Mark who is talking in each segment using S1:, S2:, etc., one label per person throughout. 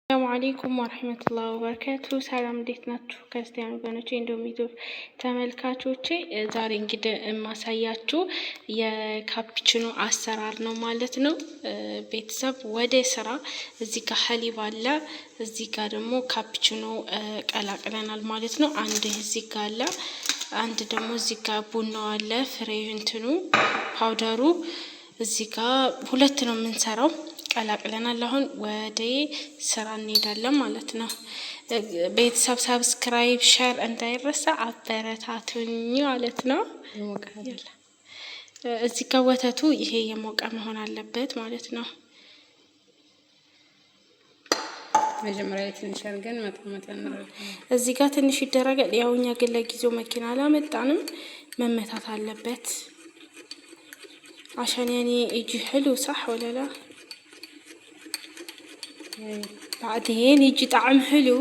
S1: السلام عليكم ورحمة الله وبركاته። ሰላም እንዴት ናችሁ ክርስቲያን ወገኖቼ፣ እንዲሁም ዩቲዩብ ተመልካቾቼ፣ ዛሬ እንግዲህ የማሳያችሁ የካፕችኖ አሰራር ነው ማለት ነው። ቤተሰብ ወደ ስራ። እዚህ ጋር حليب አለ፣ እዚህ ጋር ደግሞ ካፕችኖ ቀላቅለናል ማለት ነው። አንድ እዚህ ጋር አለ፣ አንድ ደግሞ እዚህ ጋር ቡናው አለ፣ ፍሬ እንትኑ powder ኡ እዚህ ጋር ሁለት ነው የምንሰራው ቀላቅለናል። አሁን ወደ ስራ እንሄዳለን ማለት ነው። ቤተሰብ subscribe፣ share እንዳይረሳ አበረታቱኝ ማለት ነው። እዚህ ጋር ወተቱ ይሄ የሞቀ መሆን አለበት ማለት ነው።
S2: መጀመሪያ ላይ ትንሽ አድርገን መጠን መጠን
S1: እዚህ ጋር ትንሽ ይደረጋል። ያው እኛ ግን ለጊዜው መኪና አላመጣንም፣ መመታት አለበት። عشان يعني يجي حلو صح ولا لا؟ بعدين يجي طعم حلو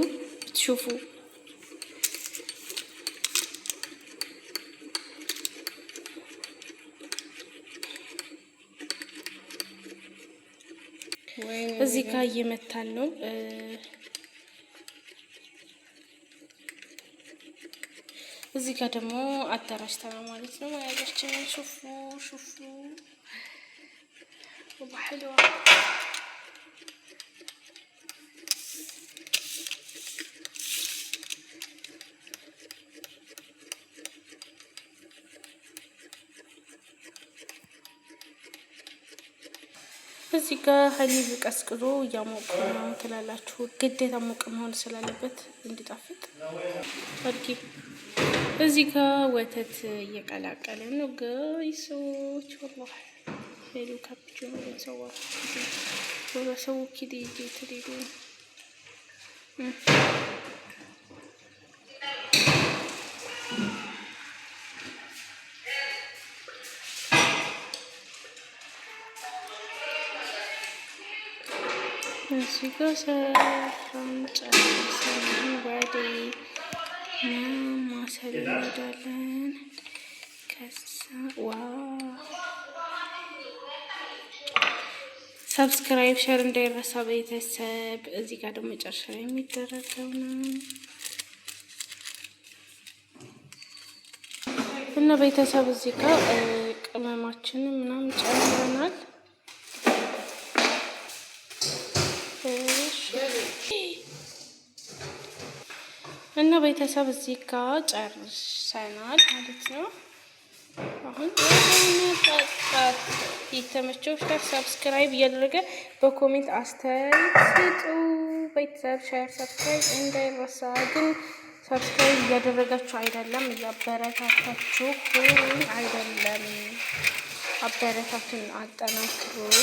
S1: تشوفوا. እዚህ ጋር እየመታን ነው። እዚህ ጋር ደግሞ አደራጅተናል ማለት ነው። መያዣችንን شوفوا شوفوا والله حلوة። እዚህ ጋር حليب ቀዝቅዞ እያሞቁ ነው ትላላችሁ። ግዴታ ሙቅ መሆን ስላለበት እንዲጣፍጥ አድርጊ። እዚህ ጋር ወተት እየቀላቀለ ነው guys ኦች። والله حلو ካፕቺኖ ሰዋ ሰው ኪዲ ትሪዱ። እዚህ ጋር ሰራን ጨርሰን ወደ ማማሰል እንሄዳለን። ከዛ wow subscribe share እንዳይረሳ ቤተሰብ። እዚህ ጋር ደግሞ መጨረሻ ላይ የሚደረገው ነው እና ቤተሰብ እዚህ ጋር ቅመማችንን ምናምን ጨምረናል። እና ቤተሰብ እዚህ ጋር ጨርሰናል ማለት ነው። አሁን መጠጣት የተመቸው share፣ subscribe እያደረገ በ comment አስተያየት ስጡ። ቤተሰብ share፣ subscribe እንዳይረሳ። ግን subscribe እያደረጋችሁ አይደለም፣ እያበረታታችሁ አይደለም። አበረታቱን፣ አጠናክሩን።